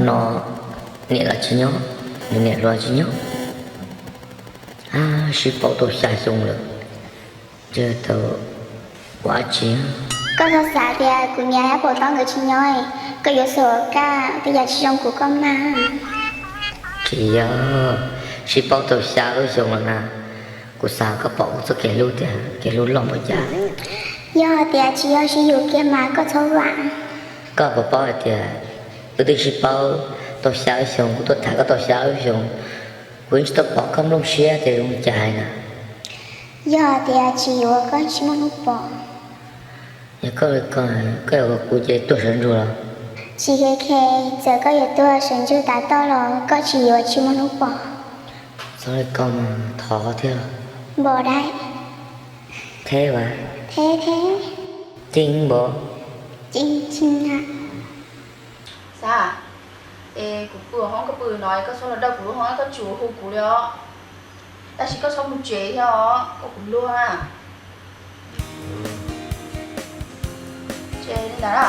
No niam los tsis nyob, nws niam los tsis nyob. Sib paub tau xya xyoo lawm, ntshe tau ua dab tsi. Koj txhob xav tias kuv niam thiab Pov Tob nkawd tsis nyob, koj yuav xav ua kaj tej yam tsis zoo kuv koj mag. Tsis yog, sib paub tau xya lub xyoo lawm na, kuv xav koj pom kuv txoj kev hlub tias kev hlub loj npaum cas. Yog hais tias tsis yog sib yuav kiag mas koj txhob vam. Koj puas paub hais tias wb twb sib paub tau xya lub xyoo, kuv tuaj tham koj tau xya lub xyoo, kuv yeej tsis tau pom koj nplooj siab tias zoo li cas hais na. Yog hais tias tsis yuav koj tsis muaj hnub pom. Yog koj li ko, koj yuav kom kuv ces tuag sawv ntsug los? Tsis kheev kheev, txawm koj yuav tuag sawv ntsug tas toj los koj tsis yuav tsis muaj hnub pom. Txhob li ko mas thov thiab. Npom dai. Theb vas. Theb theb. Ceeb npom. Ceeb ceeb a. Xav, es kuv pw hoob koj pw no, koj txhob los dawj kuv lub hoob, koj tsis hu kuv li os. Tab sis koj txhob mus tsev thiab os, koj kuv luag. Tsev li ntawd na.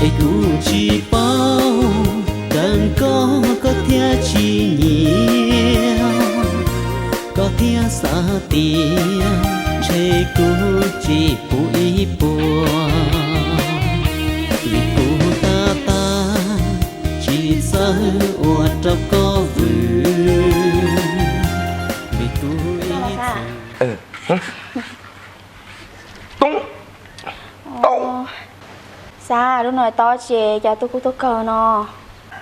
Es kuv tsis paub kawg koj, koj thiaj tsis nyiam, koj thiaj xav tias ntshe kuv tsis puv ib puas, vim kuv tab tab tsis txawj ua rau koj vwm, vim kuv ib txwm Toob, tau. Xav, lub no tau tsi, cas tuaj kub tuaj kawg no?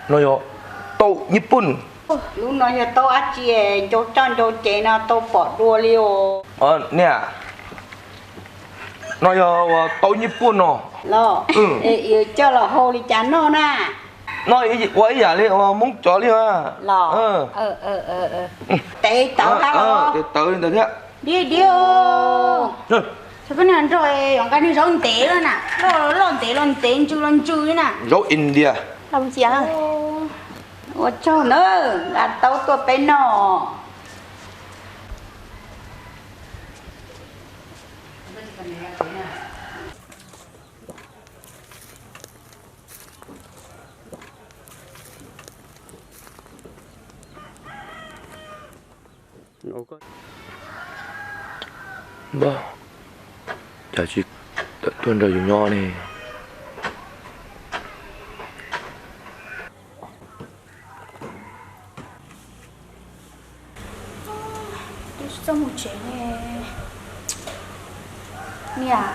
No yog tau Nyij Pooj. Lub no yog tau dab tsi, ncau coj ncau ces no tau pom dua li os. Niam, no yog tau Nyij Pooj no. Los, coj los hau li cas noj na? No ua ib yam li Hmoob cov li los. Tev tawv hab los. Tev tawv li ntawd thiab. Diab diab. Koj niag nrog nqa niag zaub ntev loj na, loj loj ntev los ntev, ntsws los ntsws li na. Zaub India. Ua tsaug na, nqa tau tuaj peb noj. Npawg, cas tsis tawm tuaj nrog yus nyob ne? Twb tsis txawj mus tsev ne. Niam,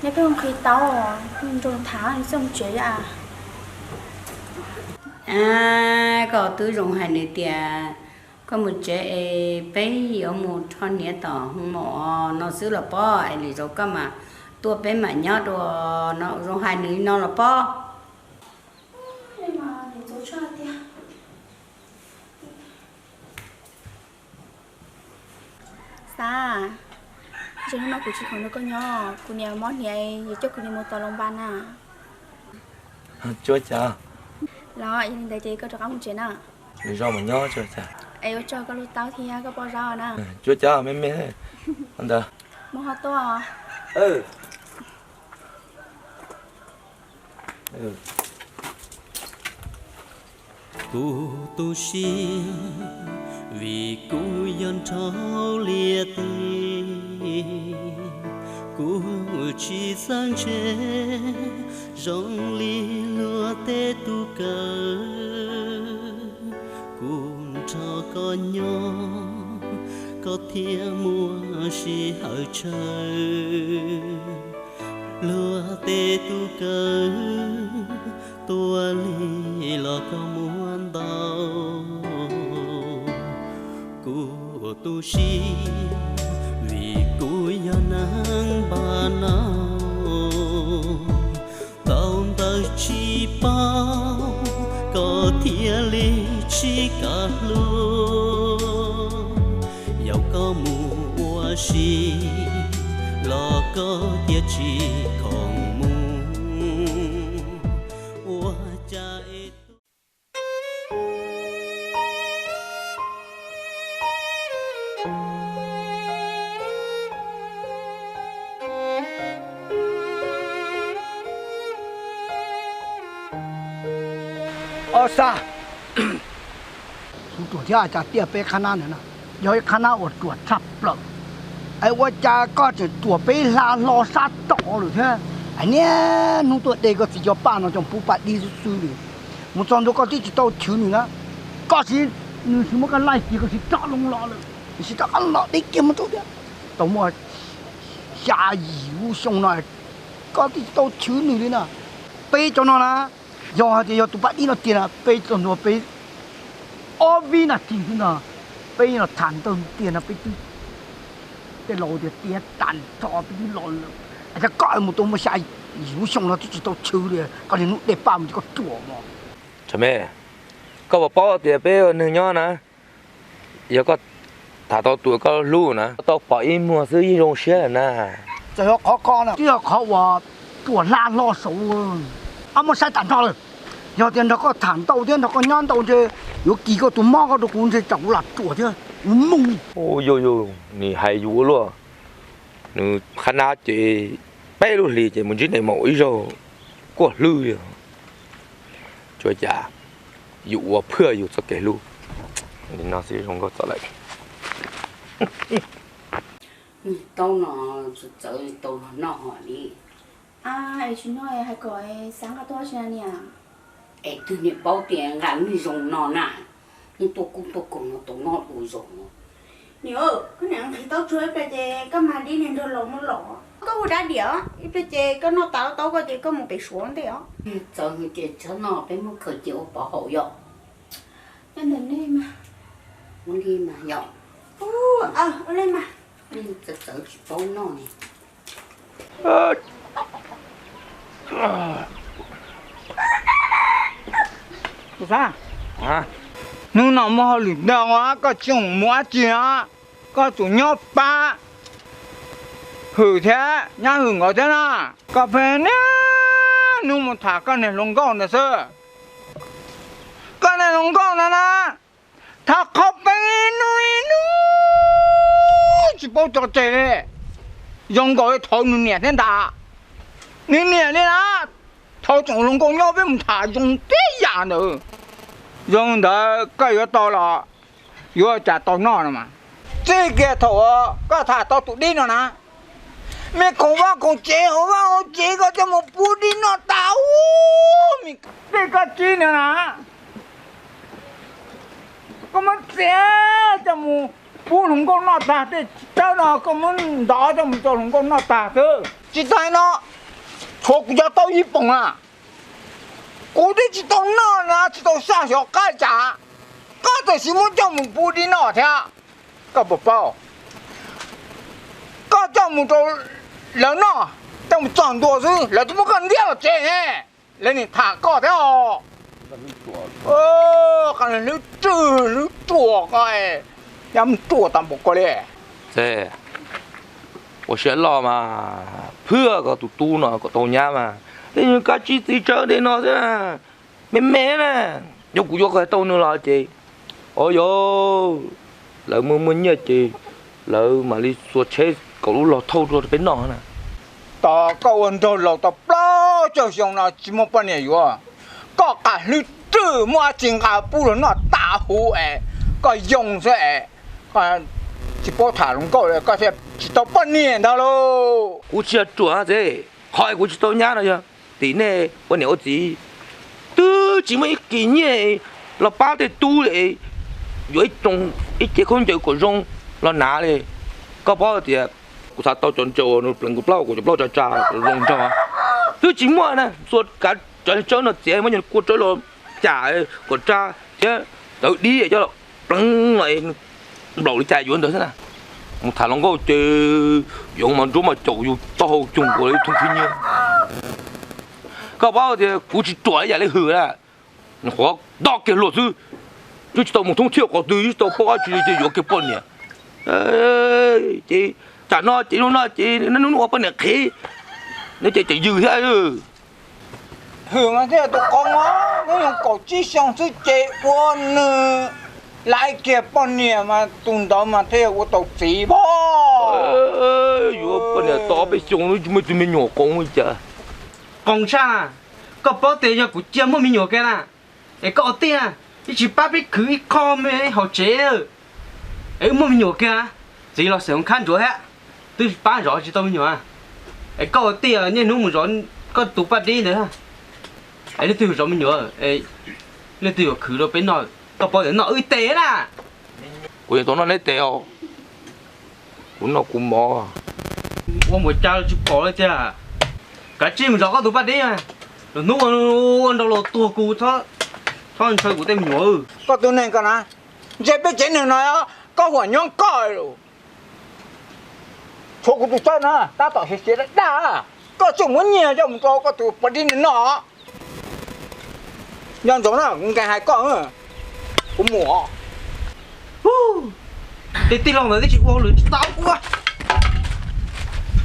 neb pheej nqhis tau, nrog tham txawj mus tsev a. Koj twb zoo hais nws tias koj mus tsev es peb yuav mus rho hniav tom hoo mom no xwb los pob, es lwm zaus koj mam tuaj peb mam nyob dua no, zoo hais nws no los pob. Xav, hnub no kuv tsis khoom nrog koj nyob, kuv niam mob hniav, yuav coj kuv niam mus tom loos npas na. Tsuav cas. Los yog li ntawd ces koj rov qab mus tsev na. Lwm zaus mam nyob tsuav cas. Es ua tsaug koj lub taub thiab koj poj zaub na. Tsuav cas me me ntawd. Mus ho tuaj. Kuv tu siab vim kuv yog nraug liaj teb, kuv tsis txawj ntse zoo li luag tej tub kawm. Kuv nrog koj nyob, koj thiaj muaj sij hawm tsawg. Luag tej tub kawm tuaj li los koj muab ntau. Kuv tu siab vim kuv yog neeg npam no. Tsis paub koj thiaj li tsis kam hlub, yog koj mus ua si los koj thiaj tsis khoom mus. Ua cas es Ob sab, kuv ruam thiab, cas tiaj peb qhab nab ntawd na, yog ib qhab nab uas ruam tshaj plaws. Es ua cas koj tseem ruam peb hla hlo sab tod lawm thiab? Niaj hnub tuaj de koj txiv cov paj no coj pub paj dib xwb xwb li. Mus txog ntua koj twb tsis tau chwv nws na, koj siv, nws siv muab koj laij kiag koj siv rov loo los lawm, nws siv rov qab los deb kiag mus rau thiab. Tau muaj xya yim lub xyoo no koj twb tsis tau chwv nws li na. Peb cov no na, yog hais tias yog tus paj dib no tiag na peb txog ntua peb ob vib nas this xwb no, peb los tham ntawd tiag no peb twb, tej laus tias tiav tag nrho peb twb los lawm. Cas koj mus tau muaj xya yim lub xyoo no twb tsis tau chwv li, koj niaj hnub de paj mus ces koj ruam mog. Thaum me, koj puas paub tias peb ua neeg nyob na, yog koj tham tau tus koj hlub na, koj tau pom ib muag xwb yeej zoo siab lawm na. Txawm yog qhov ko na twb yog qhov uas ruam hla hlo saud, muab saib tag nrho lawm. Yog tias nrog koj tham ntau thiab nrog koj nyob ntau ntshe yuav kis koj tus mob ko rau kuv ntshe tsam kuv lam ruam thiab kuv mus. Yog, yog, nws hais yus ua luaj, nws qhab nab ces peb lub hlis ces mus ntsib nais maum ib zaug kuj hlwb li. Tsuas cas yus ua phuaj yus txoj kev hlub. Li no xwb zoo nkauj txaus lawm. Taub no txawv tau noj hos li. Es tsis noj hais kom xav nqa tuaj tsis na niam? Es twg niam paub tias nqa lub zoo no na, hnub tuaj kub tuaj koog no tau noj dua zaus no. Niam, koj niam nqhis taub tsuag ib pliag ces koj mag dib niag nrog laus muab los. Koj hu dab diam ib pliag ces koj noj tas taub koj ces koj mus pem suav ntej os. Txawv ces txhob noj, peb muab khaws cia ua pov haum yom. Nyob ntawm nej mas. Ua li mas yom. Ua li mas. Txawv txawv tsis paub noj ne. Kuv xav, hnub no muaj hauj lwm ntau, koj tsis mus dab tsi os, koj tsum nyob pab Hwm thiab nyab Hwm nkawd thiab na. Koj pheej niaj hnub mus tham koj niag hluas nkauj ntawd xwb. Koj niag hluas nkauj ntawd na, tham qhov peeb ib hnub ib hnub tsis paub tso tseg li. Zoo nkaus li thaum nws niam thiab ntag. Nws niam li na, thaum tseem hluas nkauj nyob peb mus tham zoo tib yam ntawd. Zoo ntawd koj yuav tau los yuav cas tau noj no mas. Txij kiag thaum koj tham tau tus dib no na, me khoom vaj khoom tsev hauv vaj hauv tsev koj coj mus pub dib noj tas ub, me tej koj tsib no na, koj muab txiav coj mus pub hluas nkauj noj tag, tej tsawb no koj muab ntov coj mus rau hluas nkauj noj tag xwb. Tsis tas no, tshuav kuv cov taub ib poom na, kuv twb tsis tau noj na, tsis tau xaj xyov qab cas, koj tam sim muab coj mus pub dib noj thiab. Koj puas paub, koj coj mus rau lawv noj, coj mus txog ntua xwb lawv twb muab koj ntiab los tsev ne. Lawv nim tham koj thiab os. Hlwb rwg hlwb ruam koj, yam ruam tas npaum koj li. Txawm ua siab loj mas phwj koj tus tub no kom tau nyab mas, tej kab tsib txiv tsawb tej no xwb, me me na. Yog kuv yuav koj tau nws los ces, o yog lawv muaj muaj nyiaj ces lawv mam li xuas tsheb kaum lub log thauj rau peb noj na. Tos koj ua nraug laus tau plaub caug xyoo no tsis muaj poj niam yuav, koj qas hlwb rwg muaj dab tsi nqa pub luag noj tas huv es koj yoo xwb es, koj tsis paub tham hluas nkauj koj thiaj tsis tau poj niam ntag lauj. Kuv tsis yog ruam txiv, qhov es kuv tsis tau nyab no yog tim nej ua niam ua txiv twb tsis muaj ib kis nyiaj los pab tej tub li, yuav ib cev khaub ncaws kom zoo los hnav li. Koj paub tias kuv xav tau cov ncaws uas pleev kaum plaub kaum plaub tsa tsa zoo nraug, twb tsis muaj na. Txhua kav cov tsawb no txiav muab cov kua tsawb los cam kom tsa thiab tawv dib coj pleev los nplaum li cas yuav ntawd xwb na. Mus tham hluas nkauj ces yuav mos nruab mos caum yus taub hau cug ua ib thooj khib nyiab. Koj paub tias kuv tsis ruam ib yam li Hwm na, qhuav nto kiag hluas xwb, twb tsis tau mus thoob thiab qhov twg, twb tsis tau paub dab tsi li ces yuav kiag poj niam. Ces tsam no ces hnub no ces neb hnub ua poj niam qhev, neb ces tseem yws thiab. Hwm mas thiaj tus qoob os, hnub nyoog kaum tsib xyoo xwb ces ua nws laiv kiag poj niam mas tus ntawd mas thiaj ua tau txiv pog. Yuav poj niam tau ob peb xyoo tsis muaj tus me nyuam qoob li cas. Qoob tshaj, koj paub tias yog kuv cia muaj me nyuam kiag na, es koj ua tij na, yeej tsis pab peb khwv ib qho me hauv tsev, es wb muaj me nyuam kiag, txiv los xeem khab ntsuav thiab, twb pab zov tsis tau me nyuam. Es koj ua tij niaj hnub mus zov koj tus paj dib ntawd, es leej twg yuav zov me nyuam, leej twg yuav khwv rau peb noj, koj paub tias noj wb tes na. Kuv yeej tau noj neb tes os, kuv noj kuv mov. Ua mus cas tsis pom li tiag, kav tsij mus zov koj tus paj dib, lwm hnub ua nrau los tuag kuv, txhob ntshaw kuv tej me nyuam. Koj tus neeg ko na, ntshe peb tsev neeg no koj huam nyob koj lawm. Tshuav kuv tus tsawb na tab tom siav siav daj daj, koj tseem muab nyiag coj mus rau koj tus poj dib noj. Nco ntsoov na, kuv nkees hais koj, kuv mus. Tej tij laug ntawd twb tsis ua hauj lwm tsis tau kuv.